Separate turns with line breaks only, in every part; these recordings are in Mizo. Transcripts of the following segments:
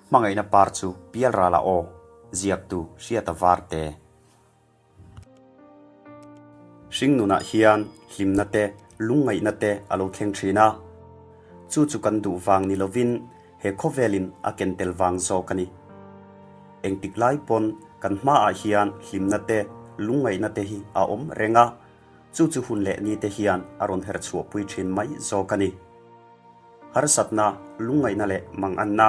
Hmangaihna par chu Pialrala aw, ziaktu Hriata Varte. Hringnunah hian hlimna te, lungngaihna te a lo thleng thin a. Chu chu kan duh vang ni lovin he khawvelin a ken tel vang zawk a ni. Engtik lai pawn kan hmaah hian hlimna te, lungngaihna te hi a awm reng a, chu chu hun leh ni te hian a rawn her chhuahpui thin mai zawk a ni. Harsatna, lungngaihna leh manganna,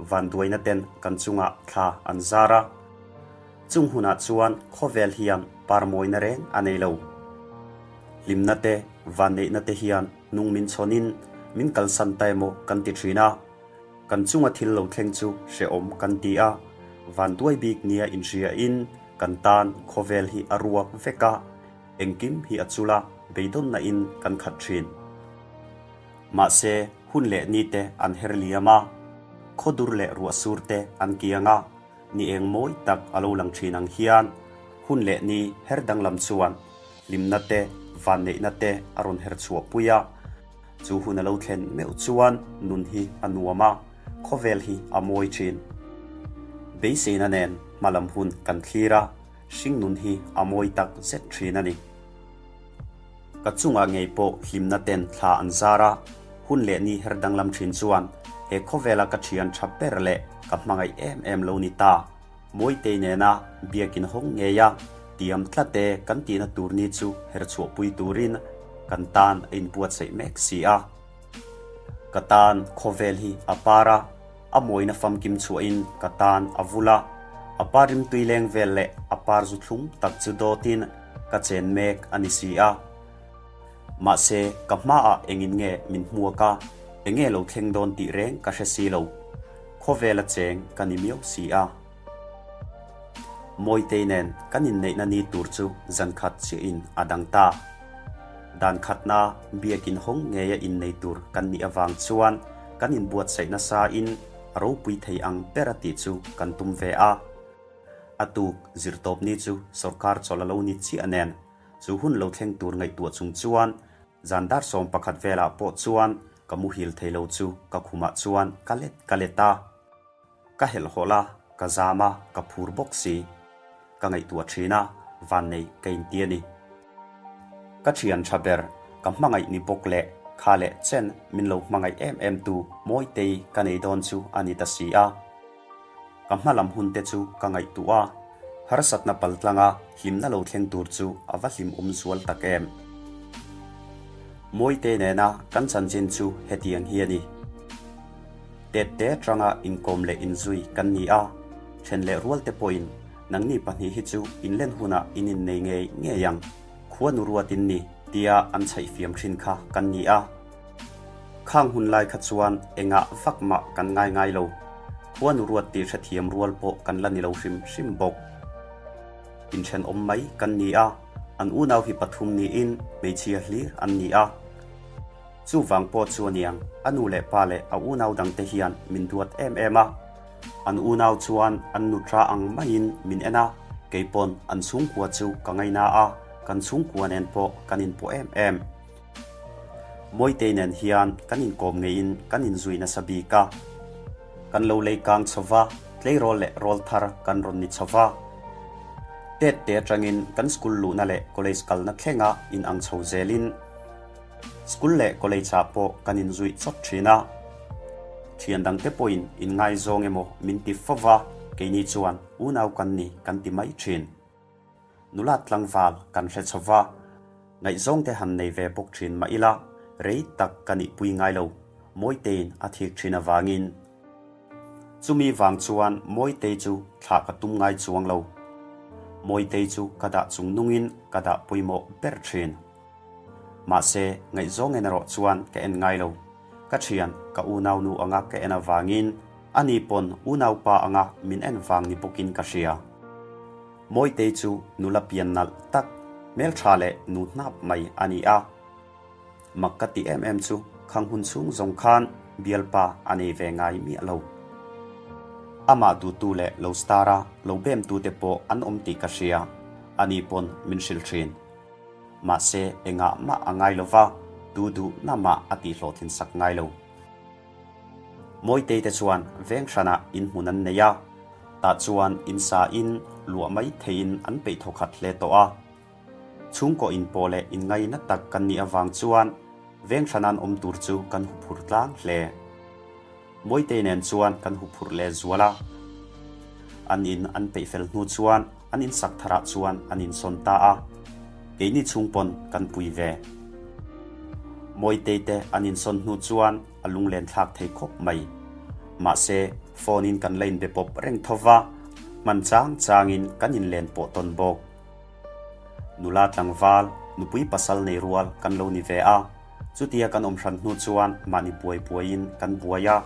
vanduaina ten kan chungah thla an zar a. Chung hunah chuan khawvel hian parmawina reng a nei lo. Hlimna te, vanneihna te hian nung min chhawnin min kalsan ta emaw kan ti thin a. Kan chunga thil lo thleng chu hrehawm kan ti a, vanduai bik nia inhriain kan tan khawvel hi a ruak vek a, engkim hi a chul a, beidawnna in kan khat thin. Mahse, hun leh ni te an her liam a, khawdur leh ruahsur te an kiang a, ni eng mawi tak a lo lang thin ang hian hun leh ni her danglam chuan hlimna te, vanneihna te a rawn her chhuah pui a. Chu hun a lo thlen meuh chuan nun hi a nuam a, khawvel hi a mawi thin. Beiseina nen hmalam hun kan thlir a, hringnun hi a mawi tak zet thin a ni. Ka chungah ngei pawh hlimna ten thla an zar a, hun leh ni her danglam thin chuan he khawvela ka thian tha ber leh ka hmangaih em em lo ni ta. Mawitei nena biakin hawng ngei a, tiam tlat e kan tihna tur ni chu her chhuahpui turin kan tan a inbuatsaih mek si a. Ka tan khawvel hi a par a, a mawina famkim chhuahin ka tan a vul a, a par rimtui leng vel leh a par zu thlum tak chu dawtin ka chen mek a ni si a. Mahse, ka hmaah engin nge min hmuak a, enge lo thleng dawn tih reng ka hre si lo. Khawvela cheng ka ni miau si a. Mawitei nen kan inneihna ni tur chu zan khat chiahin a dang ta. Dan khatna biakin hawng ngeia innei tur kan nih avang chuan kan inbuatsaih nasain a ropui thei ang ber a tih chu kan tum ve a. A tuk zirtawpni chu sawrkar chawlh a lo ni chiah nen chu hun lo thleng tur ngaihtuah chung chuan zan dar 11 velah pawh chuan ka muhil thei lo chu ka khumah chuan ka let ka let a. Ka helhhawlh a, ka zam a, ka phur bawk si. Ka ngaihtuah thin a, vannei ka inti a ni. Ka thian tha ber, ka hmangaih ni bawk leh kha leh chen min lo hmangaih em em tu Mawitei ka nei dawn chu a ni ta si a. Ka hma lam hun te chu ka ngaihtuah a, harsatna paltlanga hlimna lo thleng tur chu a va hlimawm zual tak em. Mawitei nena kan chanchin chu hetiang hi a ni. Tette atanga inkawm leh inzui kan ni a, then leh rual te pawhin nangni pahnih hi chu inlen hunah in innei ngei ngei ang, khua nu ruat in ni tia an chhaih fiam thin kha kan ni a. Khang hun lai kha chuan engah vak mah kan ngai ngai lo, khua nu ruat tih hrethiam rual pawh kan la ni lo hrim hrim bawk. Inthenawm mai kan ni a, an unau hi pathum niin hmeichhia hlir an ni a. Chuvang pawh chu aniang, a nu leh pa leh a unau dangte hian min duat em em a. An unau chuan an nutra ang maiin min en a, kei pawn an chhungkua chu ka ngaina a, kan chhungkua nen pawh kan inpawh em em. Mawitei nen hian kan inkawm ngeiin kan inzui nasa bik a. Kan lo lei kang chho va, tleirawl leh rawl thar kan rawn ni chho va. Tet te atangin kan school luhna leh college kalna thlenga inang chho zelin, School leh college ah pawh kan inzuih chawt thin a, thian dangte pawhin inngaizawng emaw min ti fo va, keini chuan unau kan ni kan ti mai thin. Nula tlangval kan hre chho va, ngaihzawngte han nei ve bawk thin mah ila rei tak ka nihpui ngai lo, Mawitein a thik thin avangin. Chumi vang chuan Mawitei chu thlah ka tum ngai chuang lo. Mawitei chu ka dah chung nungin ka dah pawimawh ber thin. Mahse, ngaihzawng en erawh chuan ka en ngai lo. Ka thian, ka unaunu anga ka en avangin ani pawn unaupa anga min en vang ni bawkin ka hria. Mawitei chu nula pian nalh tak, hmeltha leh nu hnap mai a ni a. Mak ka ti em em chu khang hun chhung zawng khan bialpa a nei ve ngai miah lo. Amah duhtu leh lo star a lo bemtute pawh an awm tih ka hria, ani pawn min hrilh thin. Mahse, engah mah a ngai lo va, tu duh na mah a tihhlawhtlin sak ngai lo. Mawitei te chuan veng hranah inhmun an nei a, tah chuan insa in luah mai theiin an peih thawkhat hle tawh a. Chhungkaw inpawh leh inngaina tak kan nih avang chuan veng hranan awm tur chu kan huphurh tlang hle. Mawitei nen chuan kan huphurh leh zual a. An in an peih fel hnu chuan an insak tharah chuan an insawn ta a. Keini chhung pawn kan pui ve. Mawitei te an insawn hnu chuan a lunglen thlak thei khawp mai. Mahse, phone in kan la inbe pawp reng tho va, hman chang changin kan inlen pawh tawn bawk. Nula tlangval, nupui pasal nei rual kan lo ni ve a, chutia kan awm hran hnu chuan mahni buai buaiin kan buai a,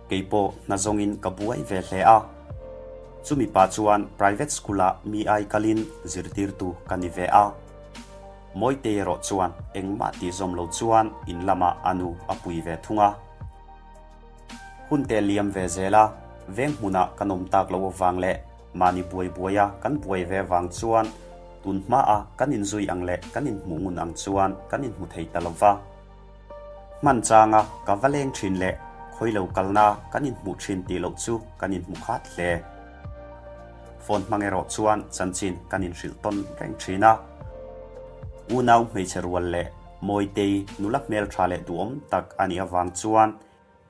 kei pawh hna zawngin ka buai ve hle a. Chumi pah chuan private school ah mi ai kalin zirtirtu ka ni ve a. Mawitei erawh chuan engmah tih zawm lo chuan in lamah a nu a pui ve thung a. Hun te liam ve zel a, veng hmunah kan awm tak loh avang leh mahni buai buaia kan buai ve vang chuan tun hmaa kan inzui ang leh kan inhmuh ngun ang chuan kan inhmu thei ta lo va. Hman changa ka va leng thin leh khawi lo kalna kan inhmuh thin tih loh chu kan inhmu khat hle. Phone hmang erawh chuan chanchin kan inhrilh tawn reng thin a. Unau hmeichhe rual leh Mawitei nula hmeltha leh duhawm tak a nih avang chuan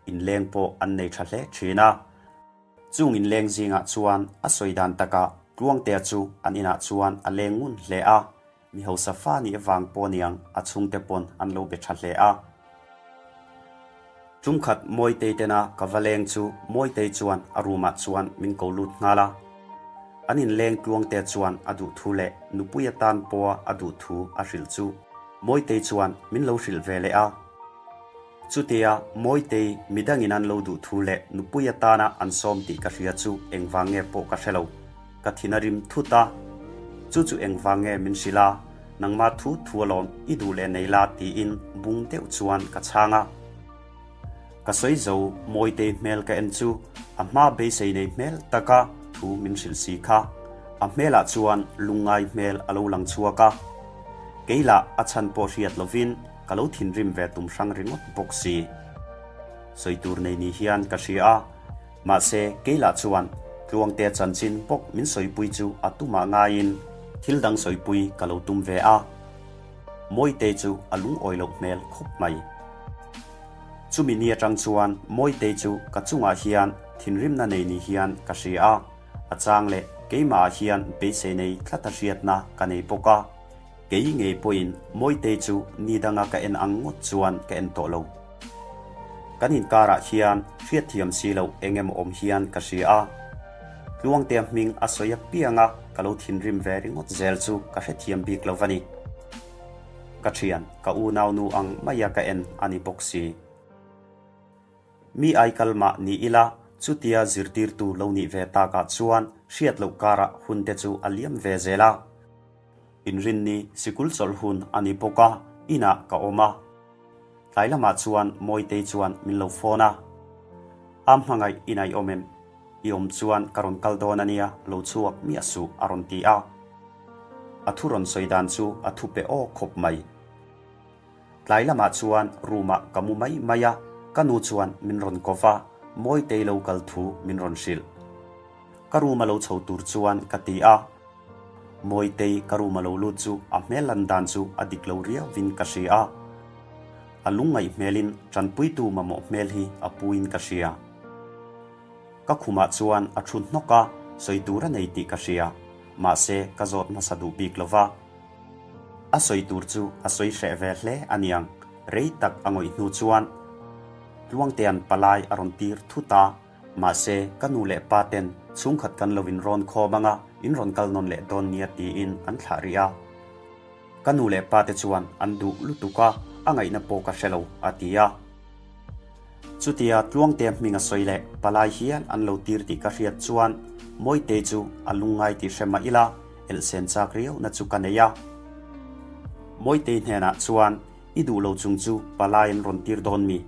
inleng pawh an nei tha hle thin a. Chung inleng zingah chuan a sawi dan takah Tluangtea chu an inah chuan a leng ngun hle a, mi hausa fa nih avang pawh niang a chhungte pawn an lo be tha hle a. Tumkhat Mawitei tena ka va leng chu Mawitei chuan a room ah chuan min ko lut nghal a. An inleng Tluangtea chuan a duh thu leh nupui atan pawha a duh thu a hrilh chu Mawitei chuan min lo hrilh ve leh a. Chutia Mawitei midangin an lo duh thu leh nupui atana an sawm tih ka hria chu engvang nge pawh ka hre lo. Ka thin a rim thut a. Chu chu engvang nge min hrilh a, nangmah thu thu alawm i duh leh nei la tiin bung deuh chuan ka chhang a. Ka sawi zo Mawitei hmel ka en chu a hma beisei nei hmel taka thu min hrilh si kha. A hmelah chuan lungngai hmel a lo lang chhuak a. Kei lah a chhan pawh hriat lovin Ka lo thinrim ve tum hrang ringawt bawk si. Sawi tur nei ni hian ka hria a, mahse keilah chuan Tluangtea chanchin bawk min sawipui chu a tumah ngaiin thil dang sawipui ka lo tum ve a. Mawitei chu a lungawi loh hmel khawp mai. Chumi ni atang chuan Mawitei chu ka chungah hian thinrimna nei ni hian ka hria a, a chang leh keimahah hian beisei nei thlata hriatna ka nei bawk a. Kei ngei pawhin Mawitei chu ni danga ka en ang ngawt chuan ka en tawh lo. Kan inkarah hian hriatthiam si loh eng emaw awm hian ka hria a. Tluangtea hming a sawi apianga ka lo thinrim ve ringawt zel chu ka hrethiam bik lo va ni. Ka thian, ka unaunu ang maia ka en a ni bawk si. Mi aikal mah ni ila, chutia zirtirtu lo nih ve takah chuan hriat loh karah hunte chu a liam ve zel a. Inrinni sikul chawlh hun a ni bawk a, inah ka awm a. Tlai lamah chuan Mawitei chuan min lo phone a. A hmangaih inah i awm em? I awm chuan ka rawn kal dawn a nia, lo chhuak miah suh a rawn ti a. A thu rawn sawi dan chu a thu pe aw khawp mai. Tlai lamah chuan room ah ka mu mai mai a, ka nu chuan min rawn ko va, Mawitei lo kal thu min rawn hrilh. Ka room a lo chho tur chuan ka ti a. Mawitei ka room a lo lut chu a hmel lan dan chu a dik lo riauvin ka hria a. A lungngaih hmelin tanpuitu mamawh hmel hi a puin ka hria. Ka khumah chuan a thu hnawk a, sawi tur a nei tih ka hria. Mahse ka zawt hmasa duh bik lo va. A sawi tur chu a sawi hreh ve hle a niang, rei tak a ngawih hnu chuan Tluangtea'n palai a rawn tir thut a. Mahse, ka nu leh pa ten chhungkhat kan lo inrawn khawm anga in rawn kal nawn leh dawn nia tiin an thlah rih a. Ka nu leh pa te chuan an duh lutuk a, a ngaihna pawh ka hre lo, a ti a. Chutia Tluangtea hming a sawi leh palai hian an lo tir tih ka hriat chuan Mawitei chu a lungngai tih hre mah ila elhsen chak riauna chu ka nei a. Mawitei hnenah chuan I duh lo chung chu palai an rawn tir dawn mi?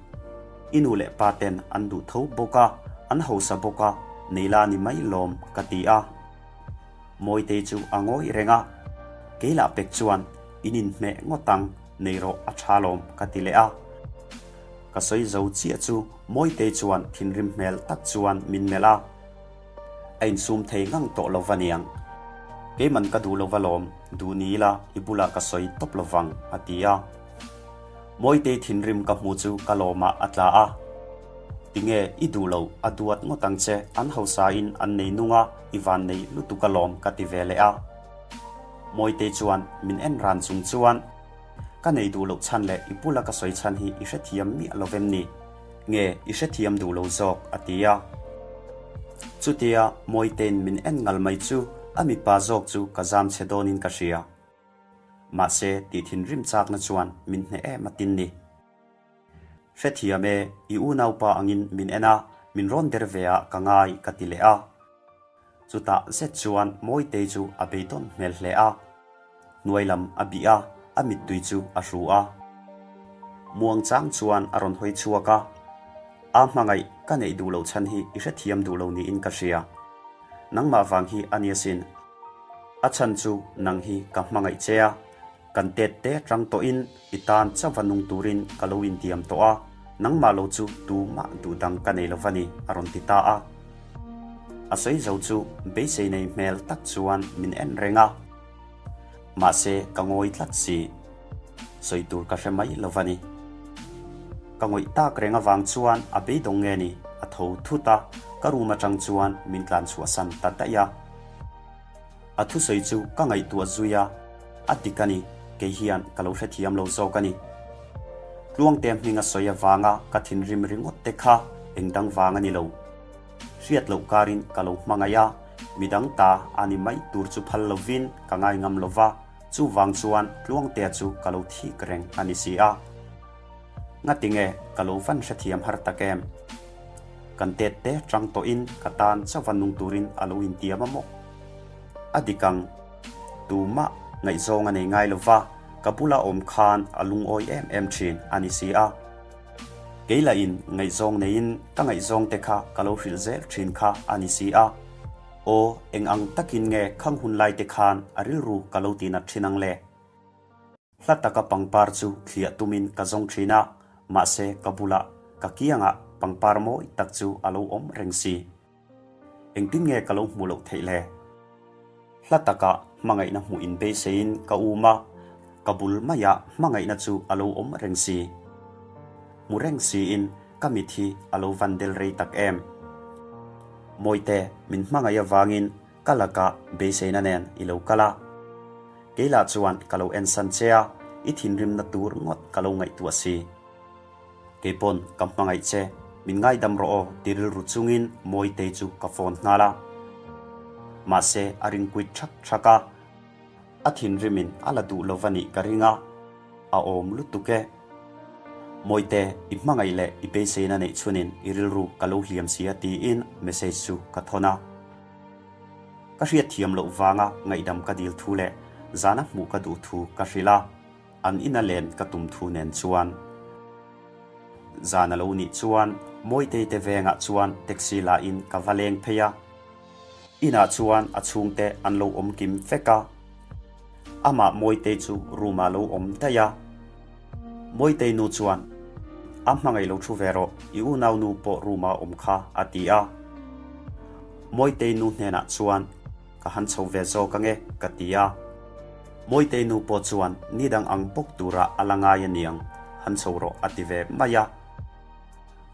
I nu leh pa ten an duh tho bawk a, an hausa bawk a, nei la ni mai lawm ka ti a. Mawitei chu a ngawi reng a, kei lah pek chuan in inhmeh ngawt ang, nei rawh a tha lawm ka ti leh a. Ka sawi zo chiah chu Mawitei chuan thinrim hmel tak chuan min melh a. A insum thei ngang tawh lo va niang. Keiman ka duh lo va lawm, duh ni ila i bulah ka sawi tawp lo vang, a ti a. Mawitei thinrim ka hmu chu ka lawmah a tla a. Tinge i duh lo, a duat ngawt ang che, an hausain an nei nung a, i van nei lutuk alawm ka ti ve leh a. Mawitei chuan min en ran chung chuan, Ka nei duh loh chhan leh i bula ka sawi chhan hi i hrethiam miah lo vem ni? Nge i hrethiam duh lo zawk? a ti a. Chutia Mawitein min en ngal mai chu a mipa zawk chu ka zam chhe dawnin ka hria. Mahse tih thinrim chakna chuan min hneh em a tin ni. Hrethiam e, i unaupa angin min en a, min rawn der ve ah ka ngai ka ti leh a. Chutah zet chuan Mawitei chu a beidawn hmel hle a, hnuai lam a bih a, a mittui chu a hru a. Muang chang chuan a rawn hawi chhuak a, A hmangaih ka neih duh loh chhan hi i hrethiam duh lo niin ka hria. Nangmah vang hi a ni asin. A chhan chu nang hi ka hmangaih che a, Kan tet te tang tawhin i tan chauha nung turin ka lo intiam tawh a, nangmah lo chu tumah duh dang ka nei lo va ni, a rawn ti ta a. A sawi zo chu beisei nei hmel tak chuan min en reng a. Mahse ka ngawi tlat si. Sawi tur ka hre mai lo va ni. Ka ngawih tak reng avang chuan a beidawng nge ni, a tho thut a, ka room atang chuan min tlan chhuahsan ta daih a. A thusawi chu ka ngaihtuah zui a, a dik a ni, kei hian ka lo hrethiam lo zawk a ni. Tluangte hming a sawi avanga ka thinrim ringawt te kha engdang vang a ni lo. Hriat loh karin ka lo hmangaih a, midang ta a ni mai tur chu phal lovin ka ngai ngam lo va, chuvang chuan Tluangtea chu ka lo thik reng a ni si a. Ngatinge ka lo van hrethiam har tak em? Kan tet te tang tawhin ka tan chauha nung turin a lo intiam a maw? A dik ang. Tumah ngaihzawng a nei ngai lo va, ka bula awm khan a lungawi em em thin a ni si a. Kei lahin ngaihzawng neiin ka ngaihzawng te kha ka lo hrilh zel thin kha a ni si a. Aw, eng ang takin nge khang hun lai te khan a rilru ka lo tinat thin ang le? Hla taka pangpar chu thliah tumin ka zawng thin a, mahse ka bulah ka kiangah pangpar mawi tak chu a lo awm reng si. Engtin nge ka lo hmuh loh theih le? Hla taka hmangaihna hmuh in beiseiin ka um a, ka bul maiah hmangaihna chu a lo awm reng si. Hmu reng siin ka mit hi a lo van del rei tak em. Mawite min hmangaih avangin Ka lakah beiseina nen i lo kal a. Keilah chuan ka lo ensan che a, i thinrimna tur ngawt ka lo ngaihtuah si. Keipawn ka hmangaih che, min ngaidam rawh aw ti rilru chungin Mawitei chu ka phone nghal a. Mahse a ring kuit thak thak a, a thinrimin a la duh lo va nih ka ring a, a awm lutuk e. Mawite, i hmangaih leh i beiseina neih chhunin i rilru ka lo hliam si a tiin message chu ka thawn a. Ka hriatthiam loh vanga ngaihdam ka dil thu leh zana hmuh ka duh thu ka hrilh a, an ina len ka tum thu nen chuan. Zan a lo nih chuan Mawitei te vengah chuan taxi la in ka va leng phei a. Inah chuan a chhungte an lo awm kim vek a. Amah Mawitei chu room ah lo awm daih a. Mawitei nu chuan, A hmangaih lo thu ve rawh, i unau nu pawh room ah awm kha, a ti a. Mawitei nu hnenah chuan, Ka han chho ve zawk ange, ka ti a. Mawitei nu pawh chuan, Ni dang ang bawk turah a la ngai aniang, han chho rawh, a ti ve mai a.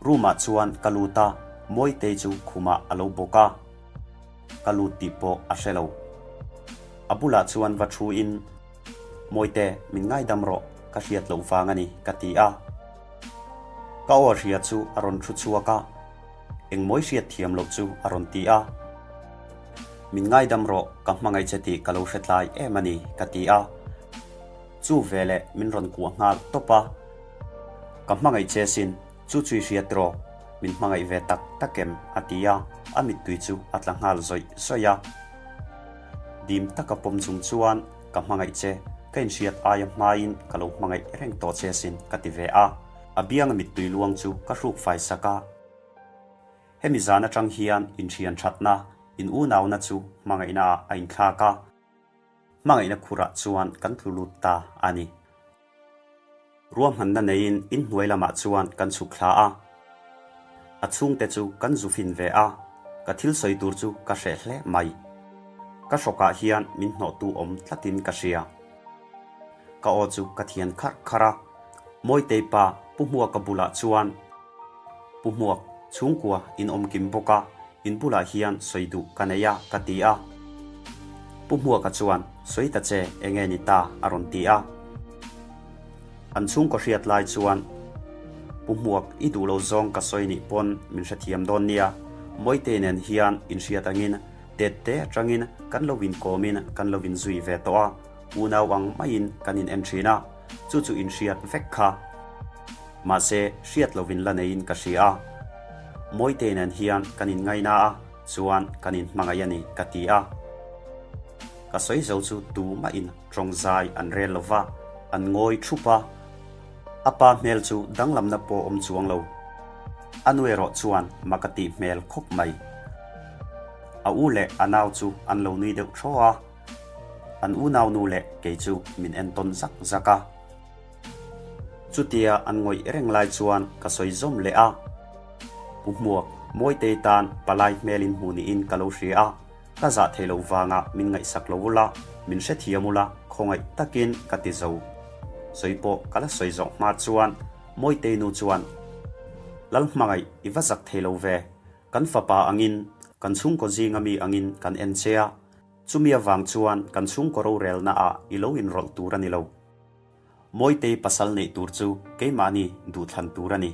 Room ah chuan ka lut a, Mawitei chu khumah a lo bawk a. Ka lut tih pawh a hre lo. A bulah chuan va thu in, Mawite, min ngaidam rawh, ka hriat loh vang a ni, ka ti a. Ka aw hria chu a rawn thu chhuak a, Engmawi hriat thiam loh chu a rawn ti a. Min ngaidam rawh, ka hmangaih che tih ka lo hre tlai em a ni, ka ti a. Chu veleh min rawn kuah nghal tawp a. Ka hmangaih che sin, chu chu i hriat rawh, min hmangaih ve tak tak em? a ti a, a mittui chu a tla nghal zawih zawih a. Dim taka pawm chung chuan, Ka hmangaih che, ka inhriat aia hmain ka lo hmangaih reng tawh che sin, ka ti ve a. A bianga mittui luang chu ka hruk fai sak a. Hemi zan atang hian inthian thatna, in unauna chu hmangaihnaah a inthlak a. Hmangaihna khurah chuan kan tlu lut ta a ni. Ruahmanna neiin inhnuai lamah chuan kan chhuk thla a. A chhungte chu kan zu fin ve a, ka thil sawi tur chu ka hreh hle mai. Ka hrawkah hian min hnawhtu awm tlatin ka hria. Ka aw chu ka thian kharh kharh a, Mawitei pa Pu Hmuaka bulah chuan, Pu Hmuak, chhungkua in awm kim bawk a, in bulah hian sawi duh ka nei a, ka ti a. Pu Hmuaka chuan, Sawi ta che, enge ni ta? a rawn ti a. An chhungkaw hriat lai chuan, Pu Hmuak, i duh lo zawng ka sawi nih pawn min hrethiam dawn nia, Mawitei nen hian inhriat angin tet te atangin kan lo inkawmin kan lo inzui ve tawh a, unau ang maiin kan in en thin a, chu chu inhriat vek kha. Mahse, hriat lovin la neiin ka hria a, Mawitei nen hian kan inngaina a, chuan kan inhmangaih a ni ka ti a. Ka sawi zo chu tumahin tawng zai an rel lo va, an ngawi thup a. A pa hmel chu danglamna pawh awm chuang lo. A nu erawh chuan mak a tih hmel khawp mai. A u leh a nau chu an lo nui deuh thaw a. An unau nu leh kei chu min entawn zak zak a. Chutia an ngawih reng lai chuan ka sawi zawm leh a. Pu Hmuak, Mawitei tan palai hmelin hmu niin ka lo hria a. Ka zah thei loh vangah min ngaihsak lo ula, min hrethiam ula, khawngaih takin ka ti zo. Sawi pawh ka la sawi zawh hma chuan Mawitei nu chuan, Lalhmangaih, i va zak thei lo ve. Kan fapa angin, kan chhungkaw zinga mi angin kan en che a, chumi avang chuan kan chhungkaw rorelna ah i lo inrawlh tur a ni lo. Mawitei pasal neih tur chu keimahni duhthlan tur a ni.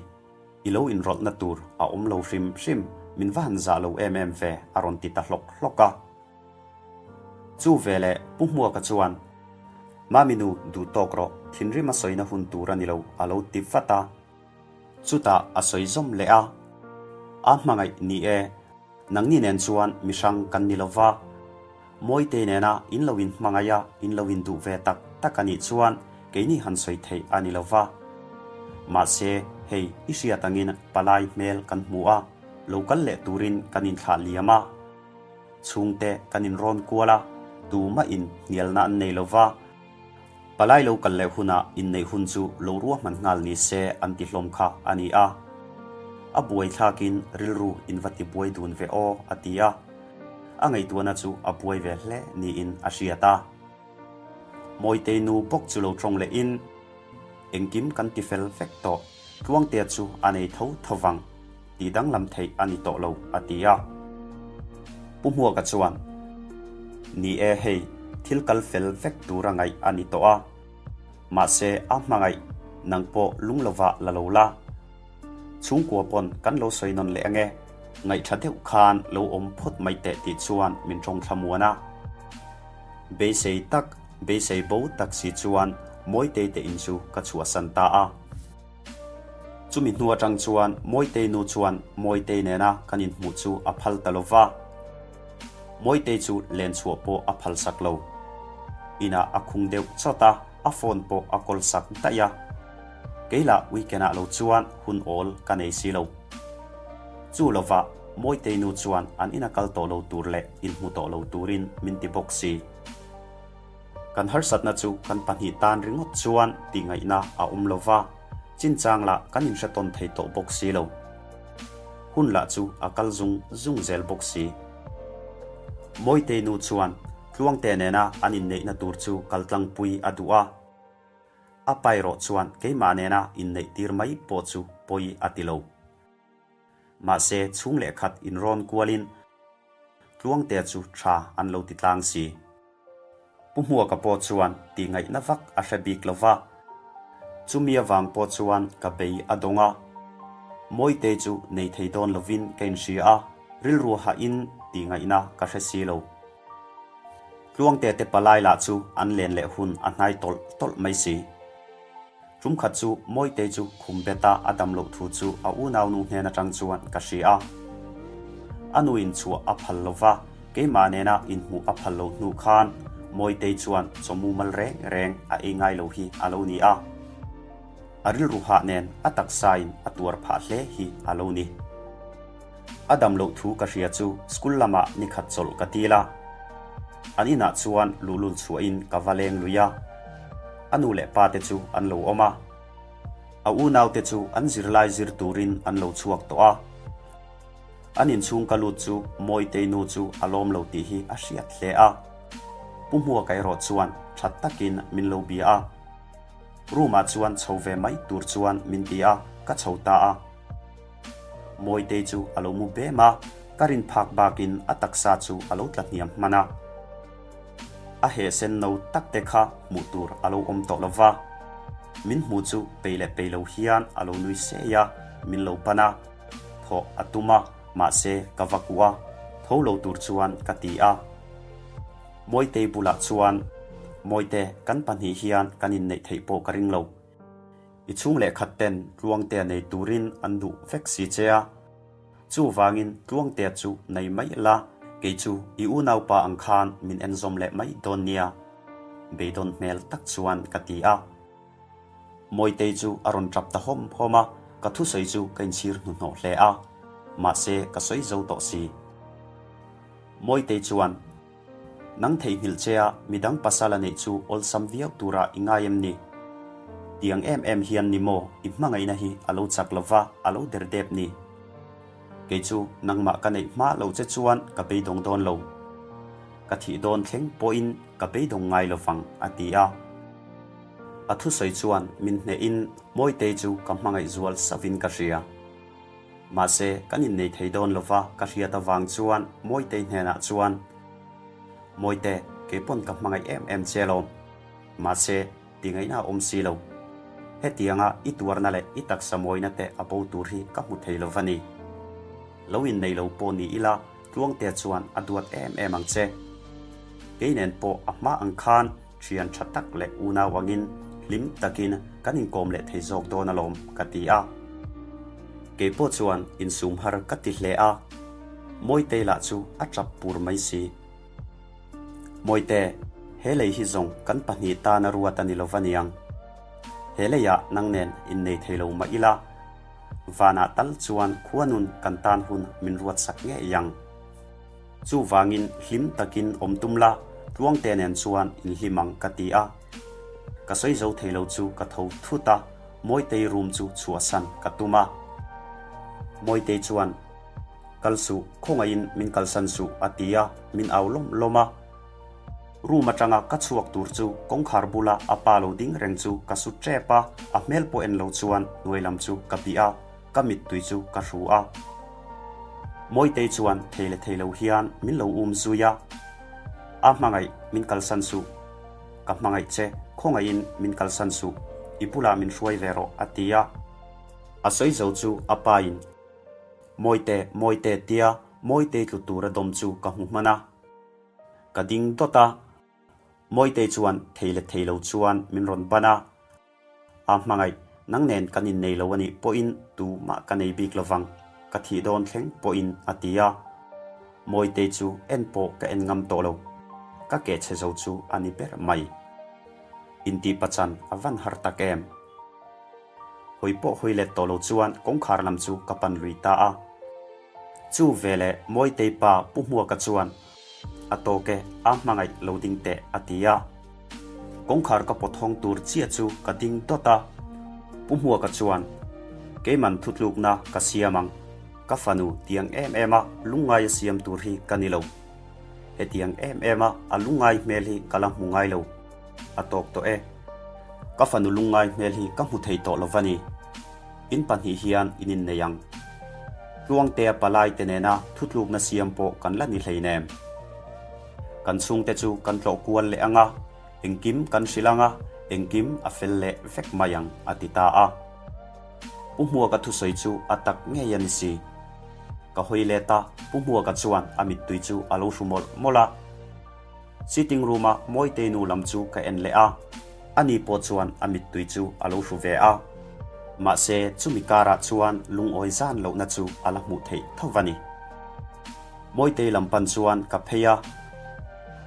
I lo inrawlhna tur a awm lo hrim hrim, min va han zah lo em em ve, a rawn ti ta hlawk hlawk a. Chu veleh Pu Hmuaka chuan, Mami nu, duh tawk rawh, thinrim a sawina hun tur a ni lo, a lo ti vat a. Chutah a sawi zawm leh a, A hmangaih ni e, Nangni nen chuan mi hrang kan ni lova, Mawite nena in lo inhmangaih a, in lo induh ve tak tak a nih chuan keini han sawi theih a ni lova. Mahse, hei i hriat angin palai hmel kan hmu a, lo kal leh turin kan inthlah liam a. Chhungte kan inrawn kual a, tumahin hnialna an nei lova. Palai lo kal leh hunah inneih hun chu lo ruahman nghal ni se an ti hlawm kha a ni a. A buai thlakin rilru in va ti buai dun ve aw a ti a. A ngaihtuahna chu a buai ve hle niin a hriat a. Mawitei nu bawk chu lo tawng lehin, Engkim kan ti fel vek tawh, Tluangtea chu a nei tho tho vang, tih danglam theih a ni tawh lo a ti a. Pu Hmuaka chuan, Ni e hei, thil kal fel vek tura ngaih a ni tawh a. Mahse a hmangaih nang pawh lung lovah la lo la. Chhungkua pawn kan lo sawi nawn leh ange, ngaihṭha deuh khan lo awm phawt mai teh tih chuan min ṭawng thlamuan a. Beisei tak, beisei bo tak si chuan Mawitei te in chu ka chhuahsan ta a. Chumi hnu atang chuan Mawitei nu chuan Mawitei nena kan inhmuh chu a phal ta lo va. Mawitei chu len chhuah pawh a phal sak lo. Inah a khung deuh chawt a, a phone pawh a kawl sak daih a. Kei lah weekend ah lo chuan hun awl ka nei si lo. Chu lovah Mawitei nu chuan an ina kal tawh lo tur leh inhmu tawh lo turin min ti bawk si. Kan harsatna chu kan pahnih tan ringawt chuan tihngaihna a awm lo va, chinchang lah kan inhre tawn thei tawh bawk si lo. Hun lah chu a kal zung zung zel bawk si. Mawitei nu chuan Tluangte nena an inneihna tur chu kaltlangpui a duh a. A pa erawh chuan keimah nena inneih tir mai pawh chu pawi a ti lo. Mahse chhung leh khat inrawn kualin Tluangtea chu tha an lo ti tlang si. Pu Hmuaka pawh chuan tihngaihna vak a hre bik lo va. Chumi avang pawh chuan ka bei a dawng a. Mawitei chu nei thei dawn lovin ka inhria a, rilru hahin tihngaihna ka hre si lo. Tluangtea te palai lah chu an len leh hun a hnai tawlh tawlh mai si. Tum khat chu Mawitei chu khum beta a dam loh thu chu a unaunu hnen atang chuan ka hria a. A nuin chhuah a phal lo va, keimah nena inhmuh a phal lo hnu khan Mawitei chuan chaw mumal reng reng a ei ngai lo hi a lo ni a. A rilru hah nen a taksain a tuar phah hle hi a lo ni. A dam loh thu ka hria chu school lamah ni khat chawlh ka til a. An inah chuan luhlul chhuahin ka va leng lui a. A nu leh pa te chu an lo awm a. A unaute chu an zirlai zir turin an lo chhuak tawh a. An inchhung ka lut chu Mawitei nu chu a lawm lo tih hi a hriat hle a. Pu Hmuaka erawh chuan tha takin min lo bia a. Room ah chuan chho ve mai tur chuan min ti a, ka chho ta a. Mawitei chu a lo mu bem a, ka rin phak bakin a taksa chu a lo tla hniam hman a. A heh sen no tak te kha hmuh tur a lo awm tawh lo va. Min hmu chu pei leh pei lo hian a lo nui sei a, min lo pan a. Thawh a tum a, mahse ka va kuah a, tho lo tur chuan ka ti a. Mawitei bulah chuan, Mawite, kan pahnih hian kan inneih theih pawh ka ring lo. I chhung leh khat ten Tluangtea nei turin an duh vek si che a. Chuvangin Tluangtea chu nei mai la, kei chu i unaupa ang khan min enzawm leh mai dawn nia, beidawn hmel tak chuan ka ti a. Mawitei chu a rawn tap ta hawm hawm a, ka thusawi chu ka inchhir hnuhnawh hle a, mahse ka sawi zo tawh si. Mawitei chuan, Nang theihnghilh che a midang pasal a neih chu awlsam viau tura i ngai em ni? Tiang em em hian ni maw i hmangaihna hi a lo chak lova a lo der dep ni? Kei chu nangmah ka neih hma lo che chuan ka beidawng dawn lo. Ka thih dawn thleng pawhin ka beidawng ngai lovang a ti a. A thusawi chuan min hnehin Mawitei chu ka hmangaih zual sauhin ka hria. Mahse, kan innei thei dawn lova ka hriat avang chuan Mawitei hnenah chuan, Mawite, keipawn ka hmangaih em em che alawm. Mahse, tingaihna a awm si lo. Hetianga i tuarna leh i taksa mawina te a bo tur hi ka hmu thei lova ni. Lo innei lo pawh ni ila Tluangtea chuan a duat em em ang che. Kei nen pawh a hma ang khan Thian tha tak leh unau angin hlim takin kan inkawm leh thei zawk dawn alawm ka ti a. Kei pawh chuan insum har ka ti hle a, Mawitei lah chu a tap pur mai si. Mawite, he lei hi zawng kan pahnih tana ruat a ni lo va niang. He leiah nang nen innei thei lo mah ila, vanah tal chuan khuanun kan tan hun min ruatsak ngei ang. Chuvangin hlim takin awm tum la, Tluangte nen chuan inhlim ang ka ti a. Ka sawi zo thei lo chu ka tho thut a, Mawitei room chu chhuahsan ka tum a. Mawitei chuan, Kal suh, khawngaihin min kalsan suh a ti a, min au lawm lawm a. Room atanga ka chhuak tur chu kawngkhar bula a pa lo ding reng chu ka su tep a, a hmel pawh en lo chuan hnuai lam chu ka bih a. Ka mittui chu ka hru a. Mawitei chuan thei leh thei lo hian min lo um zui a. A hmangaih min kalsan suh. Ka hmangaih che, khawngaihin min kalsan suh. I bulah min hruai ve rawh a ti a. A sawi zo chu a pa in Mawite, Mawite tia Mawitei tlu tur a dawm chu ka hmu hman a. Ka ding dawt a. Mawitei chuan thei leh thei lo chuan min rawn ban a. A hmangaih, nang nen kan innei lo a nih pawhin tumah ka nei bik lovang, ka thih dawn thleng pawhin a ti a. Mawitei chu en pawh ka en ngam tawh lo, ka keh chhe zo chu a ni ber mai. Intih pachan a van har tak em? Hawi pawh hawi let tawh lo chuan kawngkhar lam chu ka pan lui ta a. Chu veleh Mawitei pa Pu Hmuaka chuan A tawk e, a hmangaih lo ding teh a ti a. Kawngkhar ka pawt hawng tur chiah chu ka ding dawt a. Pu Hmuaka chuan, Keiman thutlukna ka siam ang. Ka fanu tiang em em a lungngai a siam tur hi ka ni lo. Hetiang em em a a lungngai hmel hi ka la hmu ngai lo. A tawk tawh e. Ka fanu lungngai hmel hi ka hmu thei tawh lo va ni. In pahnih hian in innei ang. Tluangtea palai te nena thutlukna siam pawh kan la ni hleinem. Kan chhungte chu kan tlawh kual leh ang a, engkim kan hrilh ang a, engkim a fel leh vek mai ang, a ti ta a. Pu Hmuaka thusawi chu a tak ngei a ni si. Ka hawi let a, Pu Hmuaka chuan a mittui chu a lo hru mawlh mawlh a. Sitting room a Mawitei nu lam chu ka en leh a, ani pawh chuan a mittui chu a lo hru ve a. Mahse, chumi karah chuan lungawi zan lohna chu a la hmuh theih tho va ni. Mawitei lam pan chuan ka phei a,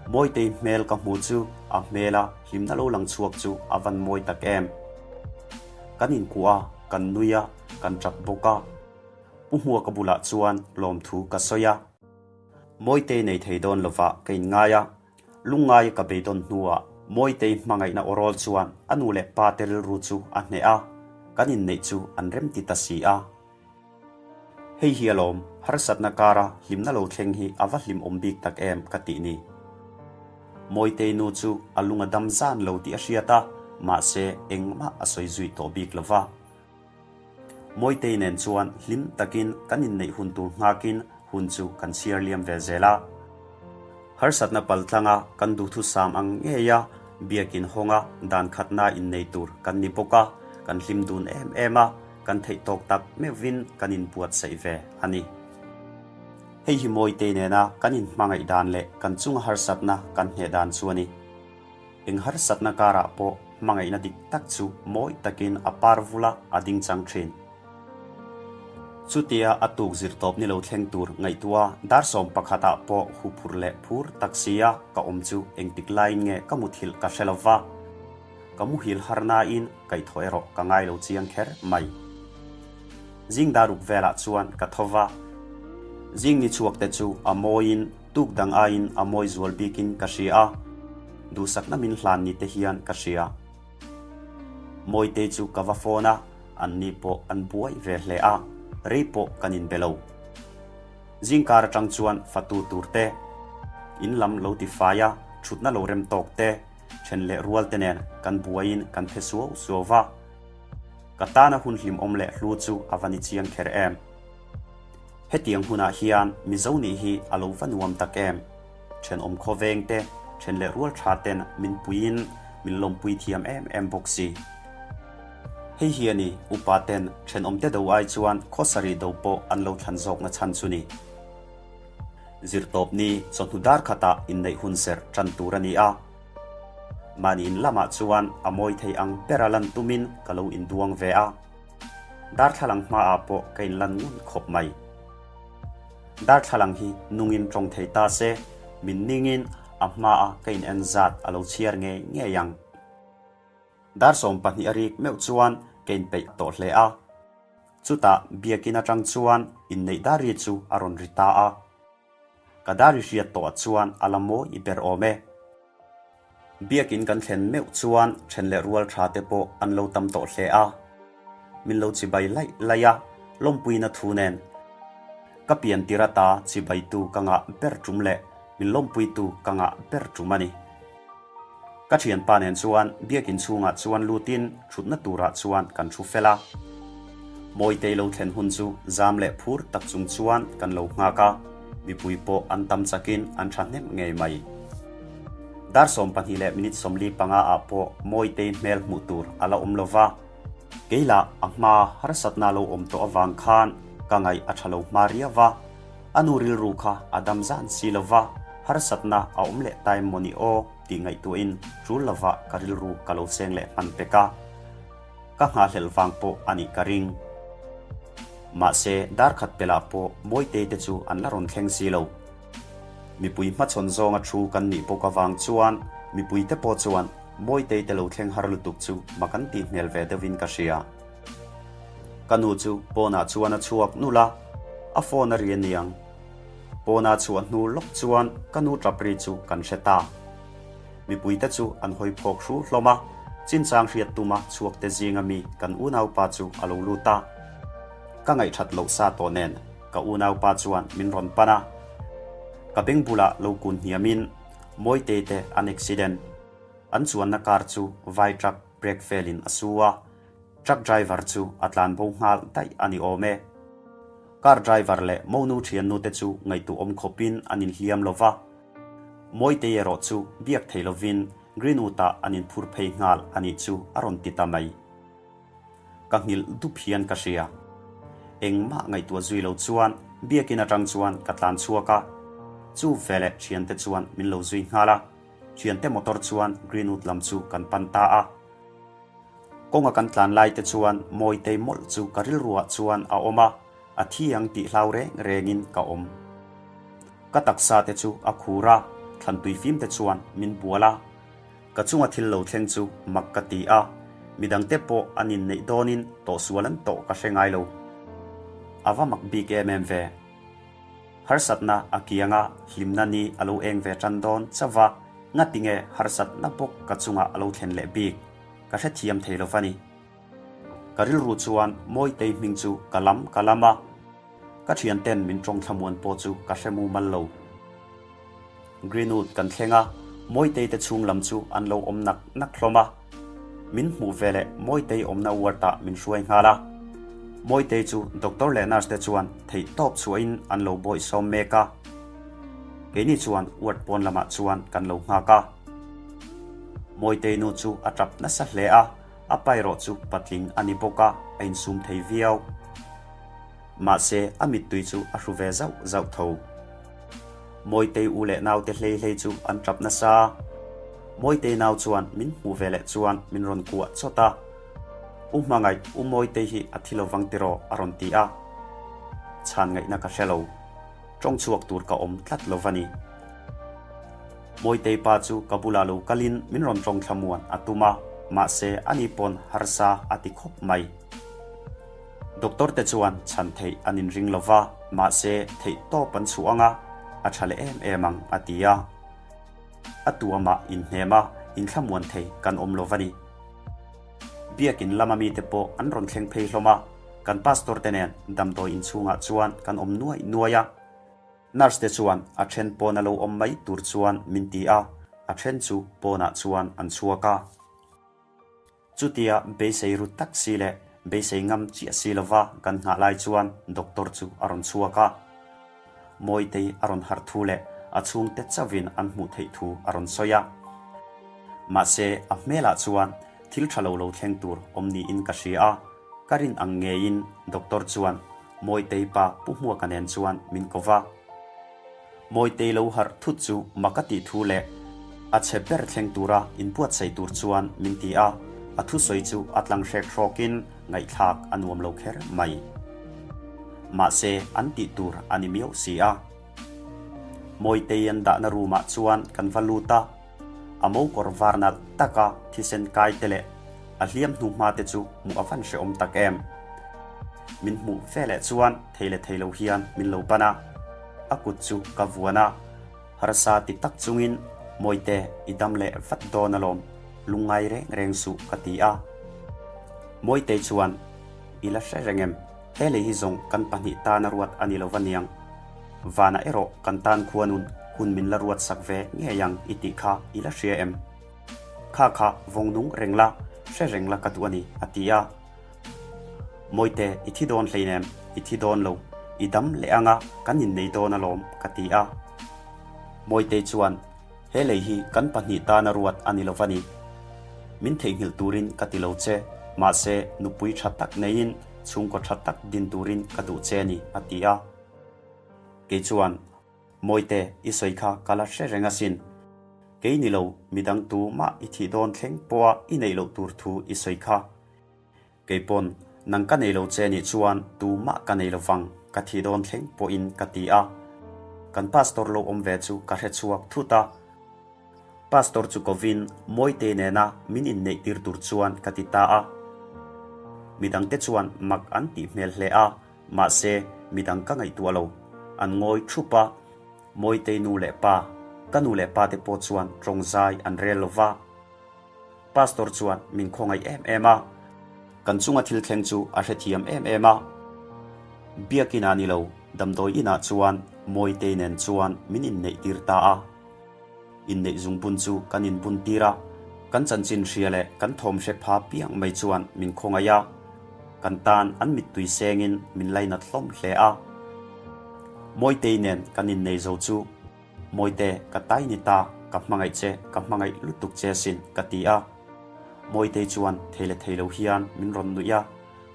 Mawitei hmel ka hmu chu a hmela hlimna lo lang chhuak chu a van mawi tak em. Kan inkuah a, kan nui a, kan tap bawk a. Pu Hmuaka bulah chuan lawmthu ka sawi a. Mawitei nei thei dawn lovah ka inngai a, lungngai ka beidawn hnuah Mawitei hmangaihna awrawl chuan a nu leh pa te rilru chu a hneh a. Kan inneih chu an remti ta si a. Hei hi alawm, harsatna kara hlimna lo thleng hi a va hlimawm bik tak em ka tih ni. Mawitei nu chu a lung a dam zan lo tih a hriat a, mahse engmah a sawi zui tawh bik lo va. Mawitei nen chuan hlim takin kan inneih hun tur nghakin hun chu kan chhiar liam ve zel a. Harsatna paltlanga kan duhthusam ang ngeia biakin hawnga dan khatna innei tur kan ni bawk a, kan hlim dun em em a, kan theih tawk tak meuhvin kan inbuatsaih ve a ni. Hei hi Mawitei nena kan inhmangaih dan leh kan chunga harsatna kan hneh dan chu a ni. Eng harsatna karah pawh hmangaihna dik tak chu mawi takin a par vula a ding chang thin. Chutia a tuk zirtawp ni lo thleng tur ngaihtuah dar 11 ah pawh huphur leh phur tak sia ka awm chu engtik laiin nge ka muthilh ka hre lo va. Ka muhil har nain kaihthawh erawh ka ngai lo chiang kher mai. Zing dar ruk velah chuan ka tho va. Zing ni chhuak te chu a mawiin tuk dang aiin a mawi zual bikin ka hria a, duhsakna min hlan ni te hian ka hria. Mawitei chu ka va phone a, anni pawh an buai ve hle a, rei pawh kan inbe lo. Zingkar atang chuan fatu tur te, in lam lo ti fai a, thutna lo rem tawk te, then leh rual te nen kan buaiin kan phe suau suau va. Ka tana hun hlimawm leh hlu chu a va ni chiang kher em. Hetiang hunah hian Mizo nih hi a lo va nuam tak em. Thenawm khawveng te, then leh rual tha ten min puiin min lawmpui thiam em em bawk si. Hei hi a ni, upa ten thenawm te do ai chuan khawsarih do pawh an lo thlan zawkna chhan chu ni. Zirtawp ni chawhnu dar khatah inneih hun serh tan tur a ni a. Mahni in lamah chuan a mawi thei ang bera lan tumin ka lo induang ve a. Darthlalang hmaah pawh ka inlan ngun khawp mai. Darthlalang hi nungin tawng thei ta se, min ningin a hmaa ka in en zat a lo chhiar ngei ngei ang. Dar 12 a rik meuh chuan ka inpeih tawh hle a. Chutah biakin atang chuan inneih dar ri chu a rawn ri ta a. Ka dar ri hriat tawh chuan a la mawi ber awm e. Biakin kan thlen meuh chuan then leh rual tha te pawh an lo tam tawh hle a. Min lo chibai laih laih a, lawmpuina thu nen. Ka pian tir ata chibaitu ka ngah ber tum leh min lawmpuitu ka ngah ber tum a ni. Ka thianpa nen chuan biakin chhungah chuan lutin thutna turah chuan kan thu fel a. Mawitei lo thlen hun chu zam leh phur tak chung chuan kan lo nghak a, mipui pawh an tam chakin an thahnem ngei mai. Dar 12 leh minute 45 ah pawh Mawitei hmel hmuh tur a la awm lo va, kei lah a hma harsatna lo awm tawh avang khan ka ngaih a tha lo hma riau va, a nu rilru kha a dam zan si lo va, harsatna a awm leh ta em mawni aw tih ngaihtuahin tul lovah ka rilru ka lo seng leh hman pek a. Ka nghahhlelh vang pawh a nih ka ring. Mahse, dar khat pelah pawh Mawitei te chu an la rawn thleng si lo. Mipui hmachhawn zawnga thu kan nih bawk avang chuan mipui te pawh chuan Mawitei te lo thleng har lutuk chu mak an tih hmel ve deuhin ka hria. Ka nu chu pawnah chuan a chhuak nulh a, a phone a ri aniang. Pawna chhuah hnu lawk chuan ka nu tap ri chu kan hre ta. Mipui te chu an hawi phawk hru hlawm a, chinchang hriat tuma chhuak te zinga mi kan unaupa chu a lo lut a. Ka ngaihthat loh sa tawh nen ka unaupa chuan min rawn pan a. Ka beng bulah lo kun hniamin Mawitei te an accident. An chuanna car chu vai truck brake fail in a su a, truck driver chu a tlan bo nghal daih a ni awm e. Car driver leh monu thiannu te chu ngaihtuahawm khawpin an inhliam lo va. Mawitei erawh chu biak thei lovin Greenwood-ah an inphur phei nghal a nih chu a rawn ti ta mai. Ka nghilh dup hian ka hria. Engmah ngaihtuah zui lo chuan biakin atang chuan ka tlan chhuak a, chu veleh thiante chuan min lo zui nghal a, thiante motor chuan Greenwood lam chu kan pan ta a. Kawnga kan tlan lai te chuan Mawitei mawlh chu ka rilruah chuan a awm a, a thi ang tih hlau reng rengin ka awm. Ka taksa te chu a khur a, thlantui fim te chuan min bual a. Ka chunga thil lo thleng chu mak ka ti a, midangte pawh an inneih dawnin tawhsual an tawh ka hre ngai lo. A va mak bik em em ve. Harsatna a kiang a, hlimna ni a lo eng ve tan dawn chauh va, ngatinge harsatna bawk ka chungah a lo thlen leh bik ka hrethiam thei lo va ni. Ka rilru chuan Mawitei hming chu ka lam ka lam a, ka thianten min tawng thlamuan pawh chu ka hre mumal lo. Greenwood kan thleng a, Mawitei te chhung lam chu an lo awm nak nak hlawm a. Min hmuh veleh Mawitei awmna ward ah min hruai nghal a. Mawitei chu doctor leh nurse te chuan theih tawp chhuahin an lo bawihsawm mek a. Keini chuan ward pawn lamah chuan kan lo nghak a. Mawitei nu chu a tap nasa hle a, a pa erawh chu patling a ni bawk a, a insum thei viau. Mahse a mittui chu a hru ve zauh zauh tho. Mawitei u leh naute hlei hlei chu an tap nasa a, Mawitei nau chuan min hmuh ve leh chuan min rawn kuah chawt a, U Hmangaih, U Mawitei hi a thi lovang tiraw? a rawn ti a. Chhan ngaihna ka hre lo. Tawng chhuak tur ka awm tlat lo va ni. Mawitei pa chu ka bulah lo kalin min rawn tawng thlamuan a tum a, mahse ani pawn harsa a ti khawp mai. Doctor te chuan chhan theih an inring lo va, mahse theih tawp an chhuah ang a, a tha leh em em ang a ti a. A tuamah inhnem a, inthlamuan thei kan awm lo va ni. Biakin lama mite pawh an rawn thleng phei hlawm a, kan pastor te nen damdawi inchhungah chuan kan awm nuai nuai a. Nurse te chuan a then pawna lo awm mai tur chuan min ti a, a then chu pawnah chuan an chhuak a. Chutia beisei ru tak si leh beisei ngam chiah si lova kan nghah lai chuan doctor chu a rawn chhuak a. Mawitei a rawn harh thu leh a chhungte chauhin an hmuh theih thu a rawn sawi a. Mahse, a hmelah chuan thil tha lo lo thleng tur awm niin ka hria a, ka rin ang ngeiin doctor chuan Mawitei pa Pu Hmuaka nen chuan min ko va. Mawitei lo harh thut chu mak a tih thu leh a chhe ber thleng tura inbuatsaih tur chuan min ti a, a thusawi chu a tlang hrek hrawkin ngaihthlak a nuam lo kher mai. Mahse, an tih tur a ni miau si a. Mawitei an dahna room ah chuan kan va lut a, a mokawr var nalh taka thisen kai te leh a hliam hnu hma te chu hmuh a van hrehawm tak em. Min hmuh ve leh chuan thei leh thei lo hian min lo ban a, a kut chu ka vuan a, harsa ti tak chungin Mawite i dam leh vat dawn alawm, lungngai reng reng suh ka ti a. Mawitei chuan I la hre reng em? He lei hi zawng kan pahnih tana ruat a ni lo va niang. Vanah erawh kan tan khuanun hun min la ruat sak ve ngei ang i tih kha i la hria em? Kha kha vawng nung reng la, hre reng la ka duh a ni, a ti a. Mawite, i thi dawn hleinem, i thi dawn lo, i dam leh anga kan innei dawn alawm, ka ti a. Mawitei chuan, He lei hi kan pahnih tana ruat a ni lo va ni. Min theihnghilh turin ka ti lo che, mahse nupui tha tak neiin chhungkaw tha tak din turin ka duh che a ni, a ti a. Kei chuan, Mawite, i sawi kha ka la hre reng asin. Kei ni lo, midang tu mah i thih dawn thleng pawha i neih loh tur thu i sawi kha. Kei pawn, nang ka nei lo che nih chuan tu mah ka nei lo vang, ka thih dawn thleng pawhin ka ti a. Kan pastor lo awm ve chu ka hre chhuak thut a. Pastor chu kovin Mawite nena min inneih tir tur chuan ka ti ta a. Midangte chuan mak an tih hmel hle a, mahse midang ka ngaihtuah lo. An ngawi thup a. Mawitei nu leh pa, ka nu leh pa te pawh chuan tawngzai an rel lo va. Pastor chuan min khawngaih em em a, kan chunga thil thleng chu a hrethiam em em a. Biakinah ni lo, damdawi inah chuan Mawitei nen chuan min inneih tir ta a. Inneih zungbun chu kan inbun tir a, kan chanchin hria leh kan thawm hre pha piang mai chuan min khawngaih a, kan tan an mittui sengin min lainat hlawm hle a. Mawitei nen kan innei zo chu Mawite, ka tai ni ta, ka hmangaih che, ka hmangaih lutuk che asin, ka ti a. Mawitei chuan thei leh thei lo hian min rawn nuih a,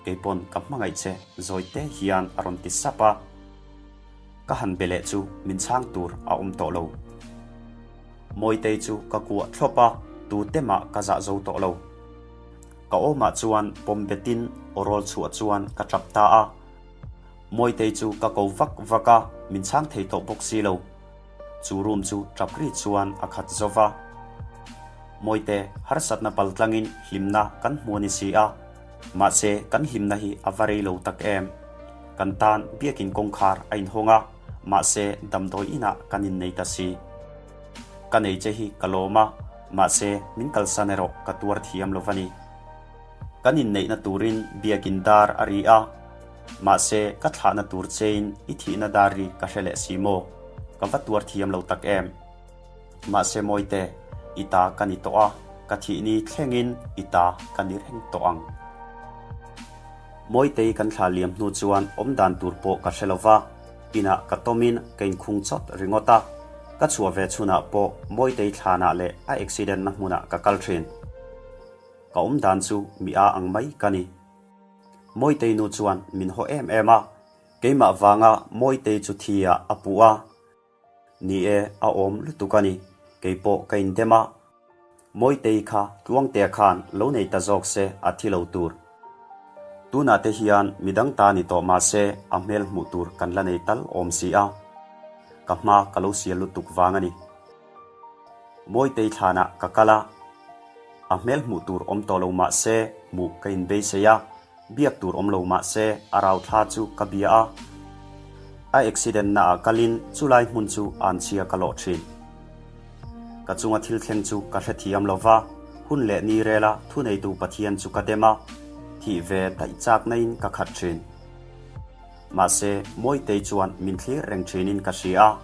kei pawn ka hmangaih che zawite hian a rawn ti sap a. Ka han be leh chu min chhang tur a awm tawh lo. Mawitei chu ka kuah thlawp a, tu te mah ka zah zo tawh lo. Ka awmah chuan pawm betin aw rawl chhuah chuan ka tap ta a. Mawitei chu ka ko vak vak a, min chhang thei tawh bawk si lo. Chu room chu tap ri chuan a khat zo va. Mawite, harsatna pal tlangin hlimna kan hmu a ni si a, mahse kan hlimna hi a va rei lo tak em. Kan tan biakin kawngkhar a inhawng a, mahse damdawi inah kan innei ta si. Ka nei che hi ka lawm a, mahse min kalsan erawh ka tuar thiam lo va ni. Kan inneihna turin biakin dar a ri a, mahse ka thlahna tur chein i thihna dar ri ka hre leh si maw? Ka va tuar thiam lo tak em? Mahse Mawite, i ta ka ni tawh a, ka thih ni thlengin i ta ka ni reng tawh ang. Mawitei kan thlah liam hnu chuan awmdan tur pawh ka hre lo va, inah ka tawmin ka inkhung chawt ringawt a, ka chhuah ve chhunah pawh Mawitei thlanah leh a accident na hmunah ka kal thin. Ka awmdan chu mi a ang mai ka ni. Mawitei nu chuan min haw em em a, keimah vanga Mawitei chu thi ah a puh a. Ni e, a awm lutuk a ni. Kei pawh ka indem a. Mawitei kha Tluangtea khan lo nei ta zawk se a thi lo tur. Tunah te hian midang ta ni tawh mah se a hmel hmuh tur kan la nei tal awm si a. Ka hma ka lo sial lutuk vang a ni. Mawitei thlanah ka kal a. A hmel hmuh tur awm tawh lo mah se hmuh ka inbeisei a. Biak tur awm lo mah se a rau thla chu ka bia a, a accident na ah kalin chulai hmun chu an chhia ka lawh thin. Ka chunga thil thleng chu ka hrethiam lo va, hun leh ni rela thuneitu Pathian chu ka dem a, thih ve daih chakna in ka khat thin. Mahse Mawitei chuan min thlir reng thinin ka hria a,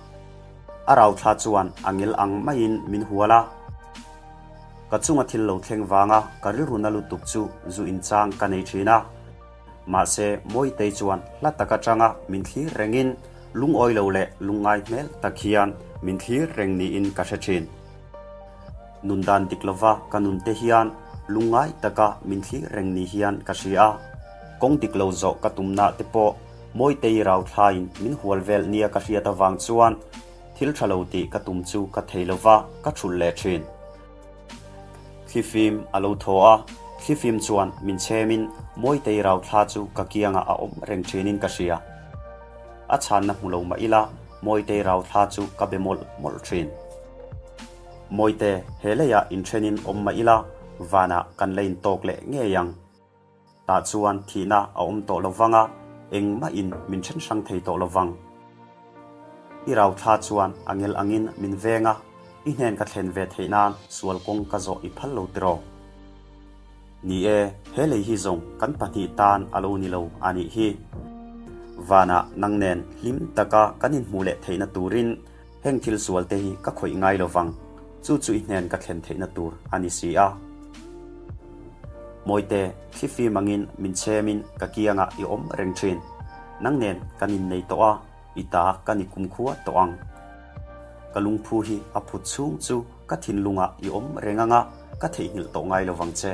a rau thla chuan a ngil ang maiin min hual a. Ka chunga thil lo thleng vanga ka rilru na lutuk chu zu inchang ka nei thin a. Mahse, Mawitei chuan hla tak atanga min thlir rengin lungawi lo leh lungngai hmel tak hian min thlir reng niin ka hre thin. Nun dan dik lova ka nun te hian lungngai taka min thlir reng ni hian ka hria a. Kawng dik lo zawh ka tumna te pawh Mawitei rau thlain min hual vel nia ka hriat avang chuan Thil tha lo tih ka tum chu ka thei lo va, ka thulh leh thin. Thlifim a lo thaw a, thlifim chuan min chhemin Mawitei rau thla chu ka kiangah a awm reng thinin ka hria. A chhanna hmu lo mah ila Mawitei rau thla chu ka be mawlh mawlh thin. Mawite, he leiah inthenin awm mah ila vanah kan la intawk leh ngei ang. Tah chuan thihna a awm tawh lo vang a, engmahin min then hrang thei tawh lo vang. I rau thla chuan a ngel angin min veng a, i hnen ka thlen ve theih nan sual kawng ka zawh i phal lo tiraw? Ni e, he lei hi zawng kan pahnih tan a lo ni lo a nih hi. Vanah nang nen hlim taka kan inhmuh leh theihna turin Heng thil sual te hi ka khawih ngai lo vang, chu chu i hnen ka thlen theihna tur a ni si a. Mawite, thlifim angin min chhemin ka kiangah i awm reng thin. Nang nen kan innei tawh a, i ta ka ni kumkhua tawh ang. Ka lungphu hi a phut chhung chu ka thinlungah i awm reng anga ka theihnghilh tawh ngai lo vang che.